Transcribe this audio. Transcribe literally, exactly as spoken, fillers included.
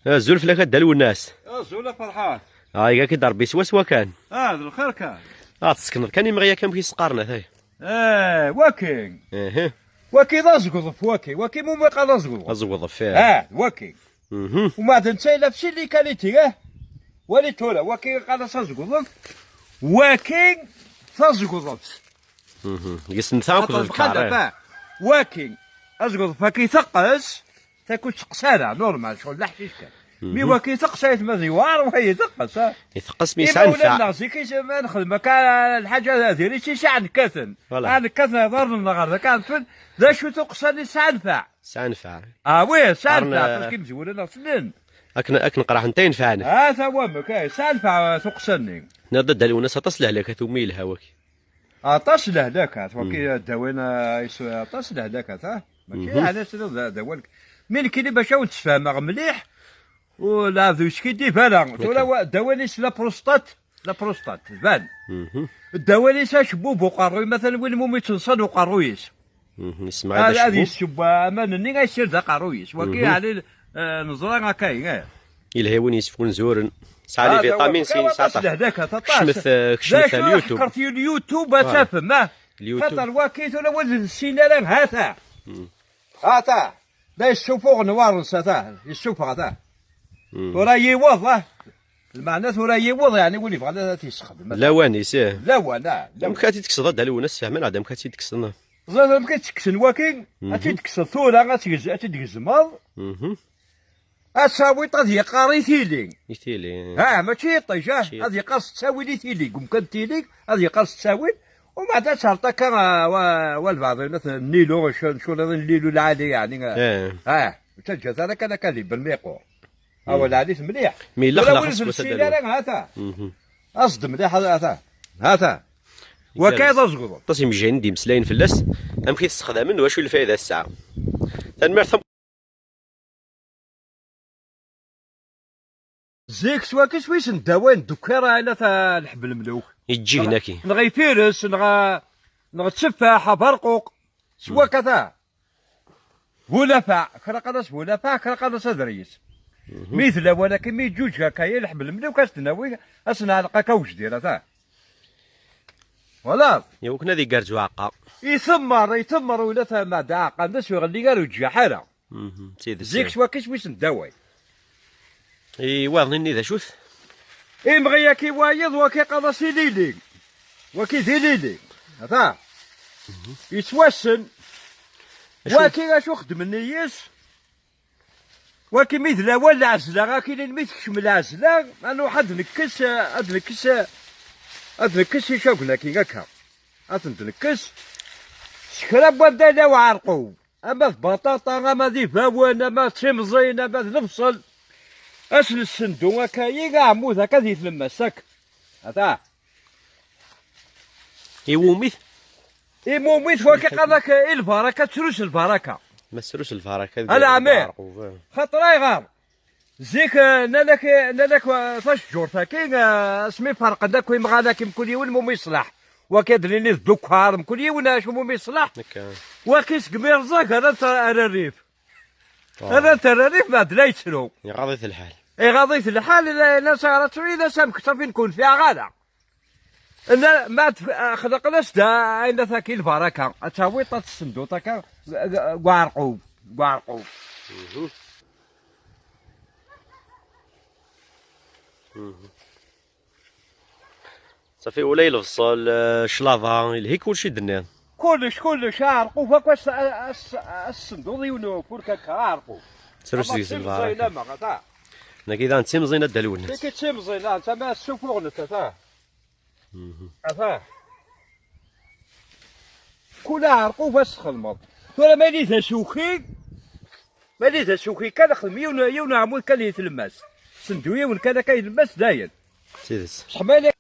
Azul fell-ak a Dda Lwennas. Azul a Ferḥat. Ay, ak-id Ṛebbi swaswa kan. Ah, d lxir kan. Ah, tessekneḍ kan imɣi-yak amek i s-qqaren atay. Eh, wakin. Ihi. Waki d azegḍef, waki. Waki mumi qqar d azegḍef. Azegḍef, eh. Ah, waki. Mhm. Umeɛd netta yella f sin les qualités, eh. Wali tura, waki qqar-as azegḍef. Waki d azegḍef. Mhm. Yes-, netta akked xaṭer lkar, bxal eh. Waki, azegḍef waki teqqes, Takut teqqes ara, normal, ccɣel d aḥcic kan. Mi waki teqqes ay tma d yewɛer, wayi teqqes, ha? Iteqqes mi yesɛa nnfeɛ. Imawlan-nneɣ zik is-, ma nexdem akka lḥaǧa d diri-tt yesɛa nekkaten. Voilà. Ah, nekkaten iḍarren-nneɣ ɣer daka, nfen d acu tuqqsa-nni tesɛa nnfeɛ. Tesɛa nnfeɛ. Ah, oui, tesɛa nnfeɛ, parce que imezwura-nneɣ ssnen. Akken, akken qerḥent ay nefɛen. Ah, tawamek, ay, tesɛa nnfeɛ tuqqsa-nni. Tenniḍ-d a Dda Lwennas aṭas lehlak, a tumi yelha waki. Aṭas lehlakat, waki ddawen, ah, is-, aṭas lehlakat, ha? Mačči ɛni ad tiliḍ d, d awal. Mi nekkini bac ad wen-d-sfehmeɣ mliḥ, u lɛebd ur yeskiddib ara. Tura wa, ddawen-is la prostate, la prostate, tban. Ddawen-is acebbub uqerruy, matalan win mumi yettneṣṣan uqerruy-is. Mhm, yessemɣi ad, ad acebbub. Yesseww aman-nni, ad yessired aqerruy-is. Waki ɛni, eh, neẓra akka, eh. Yelha i win yessefkunzuren. Tesɛa les vitamines, tesɛa aṭas lehlak, aṭas. Kecmet, eh, kecmet ar YouTube. D acu ḥeqret YouTube, ad tafem, ah? YouTube. Xaṭer waki tura ur d-nessin ara, hata. Hata. Da yessufuɣ Nwarnes, hata. Yessufuɣ, hata. Tura yiweḍ, ah. Lmeɛna tura yiweḍ, yeɛni win yebɣan ad t-yessexdem. Lawan-is, eh. Lawan, ah, lawan. Amek ad t-id-tekkseḍ a Dda Lwennas, sfehmem-aɣ-d amek ad t-id-tekkseḍ. Ẓriɣ amek i tt-kksen waki, ad tt-id-tekkseḍ tura, ad tt-gez-, ad tt-id-tgezmeḍ. Ad tawiḍ ad yeqqar i tili. I tili. Ah, mačči iṭij, ah. Mačči iṭij. Ad yeqqar s ttawil i tili, deg umkan n tili, ad yeqqar s ttawil. Umeɛd ad terreḍ akka, ah, wa, walbeɛḍ, nnilu, ncuriḍ nnilu lɛali, yeɛni, ah. Eh. Ah, ur ttaǧǧat ara kan akka di belmi yeqqur. Awal ɛli-t mliḥ. Mi yella xlaq win ur s-nessin ara, hata. Aẓ-d mliḥ, hata. Hata. Waka d azegḍu. Aṭas imejjayen i d-imeslayen fell-as, amek i t-ssexdamen, d wacu i lfayda tesɛa. Tanemmirt. Zik s waki s wisen ddawen, dukir ɛila ta lḥeb lemluk. Iǧǧigen aki. Neɣ ifires, neɣ, neɣ tteffaḥ, aberquq. S waka ta. Bulafaɛ, kra qqaren-as bulafaɛ, kra qqaren-as adreyyes. Mi d lawan akken, mi yeǧǧuǧeg akka, ya lḥeb lemluk, ad s-d-nawi, ad s-nɛelleq akka ujdir, ata. Voilà. Iwakken ad igerrez uɛeqqa. Itemmer, itemmer ula tama d aɛeqqa, d acu iɣelli ara ur yeǧǧaḥ ara. Mhm, d tidet. Zik s wakis wis n daway. Iwaḍen-nni d acu-t? Imɣi-agi wayeḍ, waki qqaren-as ilili. Waki d ilili. Ata. Yettwassen. Acu? Waki acu xedmen yis? Waki mi d lawan lɛezla, akilin mi tekcem lɛezla, ad nruḥ ad nekkes, ad nekkes, ad nekkes icagen-agi akka. Ad ten-nekkes. S kra n wanda yella uɛerqub. Ama d baṭaṭa, ama d ibawen, ama d timẓin, ama d lebṣel. Ad s-nessendu akka, i aɛmud akka di tlemmast akk. Ata. Iwumi-t? Iwumi-t, waki qqaren-ak i lbaraka, ttrus lbaraka. Ma ttrus lbaraka, ala ɛmir. Xaṭer ayɣer? Zik, eh, nnan-ak, nnan-ak, eh, tacejjurt-agi, eh, asmi ferqen akk imɣan-agi, mkul yiwen mumi yeṣleḥ. Waki ad d-nini d ddukar, mkul yiwen acu mumi yeṣleḥ. Waki segmi rẓag, rran-t ar rrif. Rran-t ar rrif, mbeɛd la yettru. Iɣaḍ-it lḥal. Iɣaḍ-it lḥal, la, la s-, la s-, la s-, amek ṣafi nekk ur nfiɛeɣ ara. Nna, ma t-, xlaqen-as-d ayen ataki lbaraka, ad tawiḍ, ad tessenduḍ akka, deg uɛerqub, deg uɛerqub. Ṣafi, ula i lebṣel, eh, claḍa, yelhi kulci d-nniḍ. Kullec, kullec, aɛerqub akk as-, as-, as-, as-tessenduḍ yiwen ufurk akka, aɛerqub. Ttrus deg-s lbaraka. Nagi daɣen d timẓin a Dda Lwennas. Nagi d timẓin, ah, tama ssufuɣen-t, ata. Ata. Kul aɛerqub ad s-txedmeḍ. Tura ma yili d asuki, ma yili d asuki kan, xdem yiwen, yiwen uɛmud kan i tlemmast. Sendu yiwen kan akka i tlemmast dayen. D tidet. Bṣeḥ ma yili